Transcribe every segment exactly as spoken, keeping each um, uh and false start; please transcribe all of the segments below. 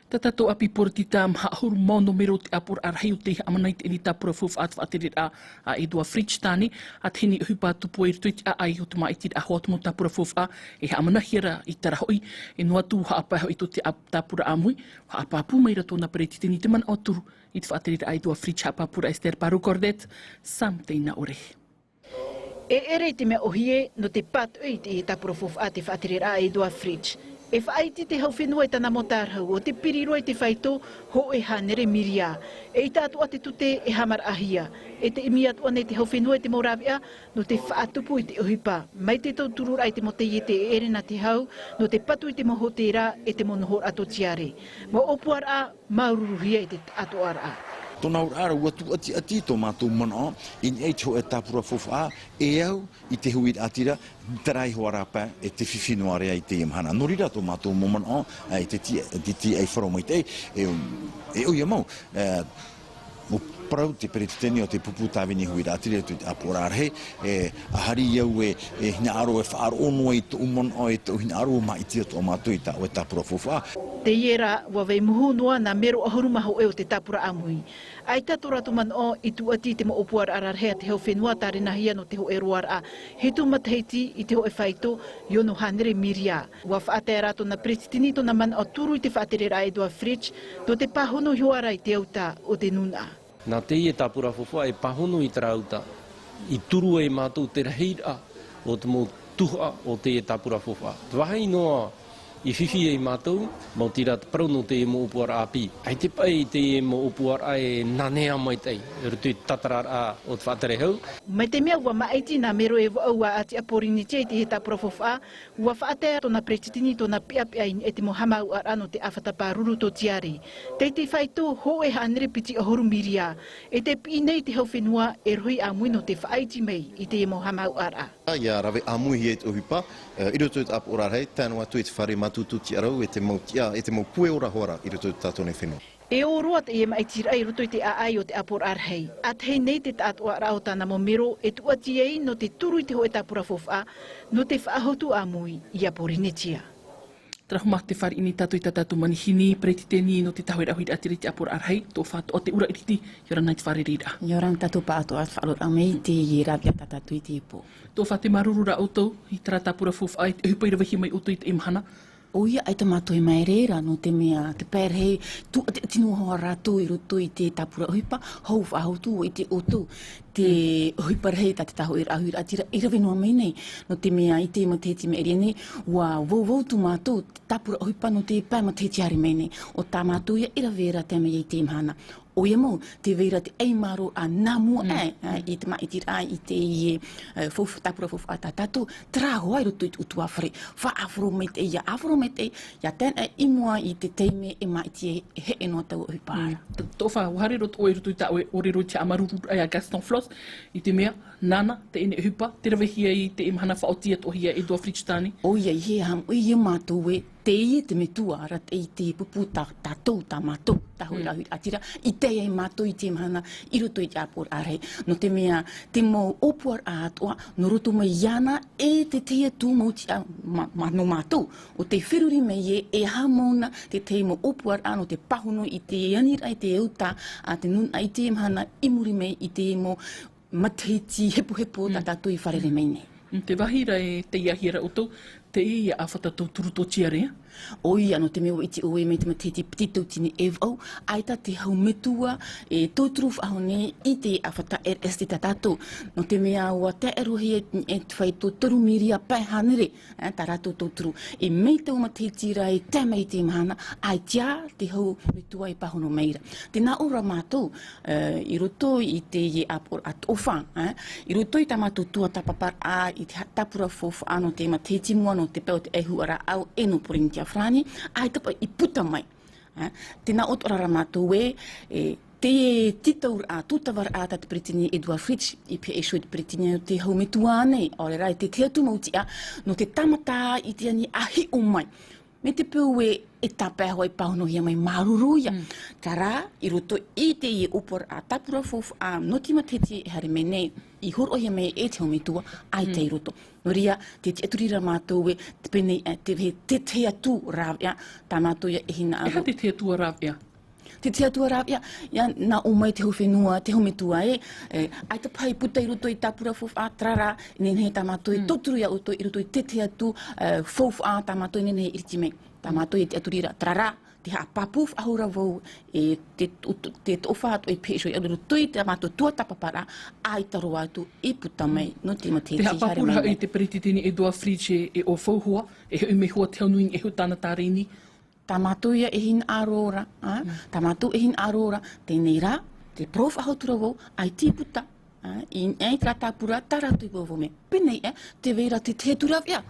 Tā tātou ʻāpī poritita maha ʻahuru mā ono mero te ʻāpoʻoraʻa rahi o tei haʻamana i teie nei tāpura faufaʻa te faʻatereraʻa a Edouard Fritch tāne, a te hini ʻohipa tupu i roto i te ʻāʻai o te māʻitiraʻa hoa o te mau tāpura faufaʻa e haʻamanahia ra i tarahoʻi, e noa atu haʻapae hoʻi tō te ʻā-, tāpura ʻāmui, haʻapāpū mai ra tōna peretiteni i te manaʻo turu i te faʻatereraʻa a Edouard Fritch, haʻapāpū ra Esther Parou-Cordet, Sam Teinaʻore. E ʻere i te mea ʻōhie nō te pātoʻi i te tāpura faufaʻa te faʻatereraʻa a Edouard Fritch. E faʻaiti te hau fenua e tāna mau tārahu o te piri roa i te faito hōʻē hānere mīria. E ʻita atoʻa te tute e haʻamaraʻahia. E te ʻimi atoʻa nei te hau fenua i te mau rāveʻa nō te faʻatupu i te ʻohipa, mai te tautururaʻa i te mau taiete e ʻere nā te hau, nō te patu i te mau hōtēra e te mau nohoraʻa tōtiare. Mau ʻōpuaraʻa māuruuruhia i te taʻatoʻaraʻa. Tōna auraʻa ra, ʻua tūʻatiʻati tō mātou manaʻo i niʻa i te hōʻē tāpura faufaʻa, e au i te huiraʻatira, terā iho ā rā pae e te fifi noa ra i teie mahana. Nō reira tō mātou mau manaʻo, ā, i te ti-, te tiaʻi faro maitaʻi, e, e ʻoia mau, e, ʻua parau te peretiteni o te pupu tāvini huiraʻatira i te ʻāpoʻoraʻa rahi, e, ʻa hari au e, e hinaʻaro e faʻaroʻo noa i tōʻu manaʻo, e tōʻu hinaʻaro ʻua māʻiti atoʻa mātou i tā ʻoe tāpura faufaʻa. Teie rā, ʻua vai muhu noa nā mero ʻahuru mā hōʻē o te tāpura ʻāmui. ʻAita tō rātou manaʻo i tūʻati i te mau ʻōpuaraʻa rarahi a te hau fenua tārenahia nō te hōʻē roaraʻa hitu matahiti i te hōʻē faito i ono hānere mīria. ʻUa faʻatae rā tōna peretiteni tōna manaʻo turu i te faʻatereraʻa a Edouard Fritch, nō te pāhono iho ā ra i te uta o te nūnaʻa. Nā teie tāpura faufaʻa e pāhono i terā uta, i turu ai mātou te rahiraʻa o te mau tuhaʻa o teie tāpura faufaʻa. Te vāhi noa i fifi ai mātou, maoti rā te parau nō teie mau ʻōpuaraʻa ʻāpī. ʻAita paʻi teie mau ʻōpuaraʻa e nanea maitaʻi, i roto i te tātararaʻa o te faʻatere hau. Mai te mea ʻua māʻiti nā mero e vaʻu a Āti ʻĀpōrīnetia i teie tāpura faufaʻa, ʻua faʻatae tōna peretiteni tōna peʻapeʻa i niʻa i te mau haʻamāuʻaraʻa nō te ʻāfata pāruru tōtiare. Tei te faito hōʻē hānere piti ʻahuru mīria. E te piʻi nei te hau fenua e rohi ʻāmui nō te faʻaiti mai i teie mau haʻamāuʻaraʻa. ʻIa rave ʻāmuihia i te ʻohipa, e, i roto i te ʻāpoʻoraʻa rahi, tae noa atu i te fare mātutu tiʻarau, e te mau tiʻa, e te mau pueora hoʻi rā i roto i tā tātou nei fenua. E ō roa teie māʻitiraʻa i roto i te ʻāʻai o te ʻāpoʻoraʻa rahi. ʻĀtahi nei te taʻatoʻaraʻa o tāna mau mero e tūʻati ai nō te turu i te hōʻē tāpura faufaʻa, nō te faʻahotu ʻāmui ia Pōrīnetia. Terā hoʻi mā te fāriʻi nei tātou i tā tātou manihini, peretiteni nō te Tāhuiraʻa Huiraʻatira i te ʻĀpoʻoraʻa Rahi, Toʻofa Toʻateuʻura Iriti, ʻia ora na i te fārereiraʻa. ʻIa ora na tātou pāʻatoʻa faʻaroʻo mai i te rāveʻa tā tātou i teie pō. Toʻofa, tē māuruuru rā ʻoutou i terā tāpura faufaʻa, i te ʻohipa i ravehia mai ʻoutou i teie mahana? ʻOia, ʻaita mātou e māere ra, nō te mea, te pae rahi, tūʻatiʻati noa hoʻi rātou i roto i te tāpura ʻohipa, hou faʻahotu, ʻua ʻite ʻoutou, te ʻohipa rahi tā te Tāhuiraʻa Huiraʻatira i rave noa mai nei, nō te mea i teie matahiti i maʻiri nei, ʻua vauvau atu mātou, te tāpura ʻohipa nō te pae matahiti haere mai nei, ʻo tā mātou ïa e rave ra tae mai i teie mahana. ʻOia mau, tē vai ra te ʻaimārō nā mua aʻe, ā, i te māʻitiraʻa i teie, ā, fau-, tāpura faufaʻa tā tātou, terā hoʻi i roto i te ʻutuāfare, faʻaʻāfaro maitaʻi, ʻia ʻāfaro maitaʻi, ʻia tae noa i mua i te taime e māʻiti e, e heʻe noa taua ʻohipa ra. Mm. T-, Toʻofa, ʻua haere roa ʻoe i roto i tā ʻoe ʻōrero i te haʻamāuruururaʻa ia Gaston Flosse, i te mea, nāna, teie nei ʻohipa, tē ravehia i teie mahana faʻaoti atoʻahia e Edouard Fritch tāne. ʻOia, ʻeiaha, ʻoia mātou ē, teie te metua ra i te pupu tā, tātou, tā mātou, Tāhuiraʻa Huiraʻatira, i tae ai mātou i teie mahana i roto i te ʻĀpoʻoraʻa Rahi. Nō te mea, te mau ʻōpuaraʻa atoʻa, nō roto mai iāna e te tahi atu mau tiʻa mā, mā, nō mātou, ʻo tē feruri mai ē, e aha mau na te tahi mau ʻōpuaraʻa nō te pāhono i te aniraʻa, i te uta a te nūnaʻa i teie mahana i muri mai i te mau matahiti hepohepo tā tātou i fārerei mai nei. Mm, te vāhi ra e taiʻahia ra ʻoutou, teie ʻāfata tauturu tōtiare, ā? ʻOia, nō te mea ʻua ʻite ʻoe mai te matahiti piti tauatini e vaʻu, ʻaita te hau metua e tauturu faʻahou nei i te ʻāfata R S T tā tātou. Nō te mea ʻua tae roa hia e te faito toru mīria pae hānere, ā, tā rātou tauturu. E mai taua matahiti ra e tae mai i teie mahana, ʻaita te hau metua e pāhono mai ra. Tē nā ʻō ra mātou, ā, i roto i teie ʻāpoʻoraʻa Toʻofa, ā, i roto i tā mātou tuatāpaparaʻa i te ha-, tāpura faufaʻa nō te matahiti mua nō te pae o te ʻaihuʻaraʻa ʻāʻau e nō Pōrīnetia farāni, ʻaita paʻi i puta mai. Ā, tē nā ʻō atoʻa ra mātou ē, e, te tītauraʻa, tūtavaraʻa tā te peretiteni Edouard Fritch, i pīhaʻi iho i te peretiteni nō te hau metua nei, ʻaore rā, e te tahi atu mau tiʻa, nō te tāmata i te ani ʻa hiʻo mai. Mai te peu ē, e tāpae hoʻi e pāhonohia mai māuruuru ïa. Mm. Terā, i roto i teie ʻōpuaraʻa tāpura faufaʻa nō te matahiti e haere mai nei, i hōroʻahia mai e te hau metua, ʻaita i roto. Nō reira, te tiʻaturi ra mātou ē, te pēnei, e, te, he, te, te atu rāveʻa, tā mātou ia e hinaʻaro. E aha te, te atu rāveʻa? Te, te atu rāveʻa, ia, nā ʻō mai te hau fenua, te hau metua ē, e, ʻaita paha i puta i roto i tāpura faufaʻa, terā rā, nehenehe tā mātou e tauturu ia ʻoutou i roto i te, te atu, e, faufaʻa, tā mātou e nehenehe e ʻiriti mai. Tā mātou e tiʻaturi ra, terā rā, te haʻapāpū faʻahou ra vau, e te, te, te toʻofaʻa atoʻa e pehe iho i roto i tā mātou tuatāpaparaʻa, ʻaita roa atu i puta mai, nō te matahiti haere mai. Te haʻapāpū ra i te peretiteni Edouard Fritch e, e ʻo Fauhoa, e hoʻi mai hoʻi te hau nui, e hoʻi tāna tāreni. Tā mātou ia e hinaʻaro ra, ā? Tā mātou e hinaʻaro ra, teie rā, te parau faʻahou atu ra vau, ʻaita i puta, ā? I, i terā tāpura, tā rātou i parau vau mai. Pēnei, e, tē vai ra te, te atu rāveʻa.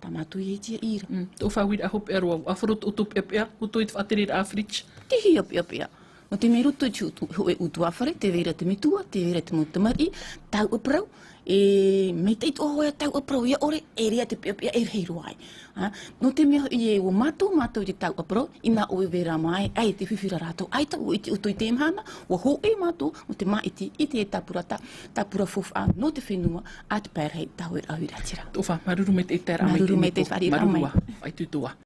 Tā mātou ia ʻite ia ra. Mm, tō fāuiraʻa hopeʻa roa, ʻua faʻaroʻo tō peʻapeʻa, roto i te faʻatereraʻa a Fritch. Tē hia peʻapeʻa. Nō te mea roto i te utu, hōʻē utuafare, tē vai ra te metua, tē vai ra te mau tamariʻi, tauʻaparau, e, maitaʻi atoʻa hoʻi tauʻaparau, ʻia ʻore, e ʻere te peʻapeʻa e rahi roa ai. Ā, nō te mea hoʻi ē, ʻua mātau, mātau i te tauʻaparau, ināʻo e vai ra mai, ʻaita e fifi ra rātou, ʻaita, ʻua ʻite ʻoutou i teie mahana, ʻua hōʻē mātou, nō te māʻiti, i te tāpura, tā, tāpura faufaʻa, nō te fenua, a te pae rahi, tā hōʻē ʻāhuiraʻatira. Tō fā, māuruuru maitaʻi i te taeraʻa mai. Māuruuru maitaʻi i te fāriʻiraʻa mai. Māuruuru ā, faʻaitoito ā.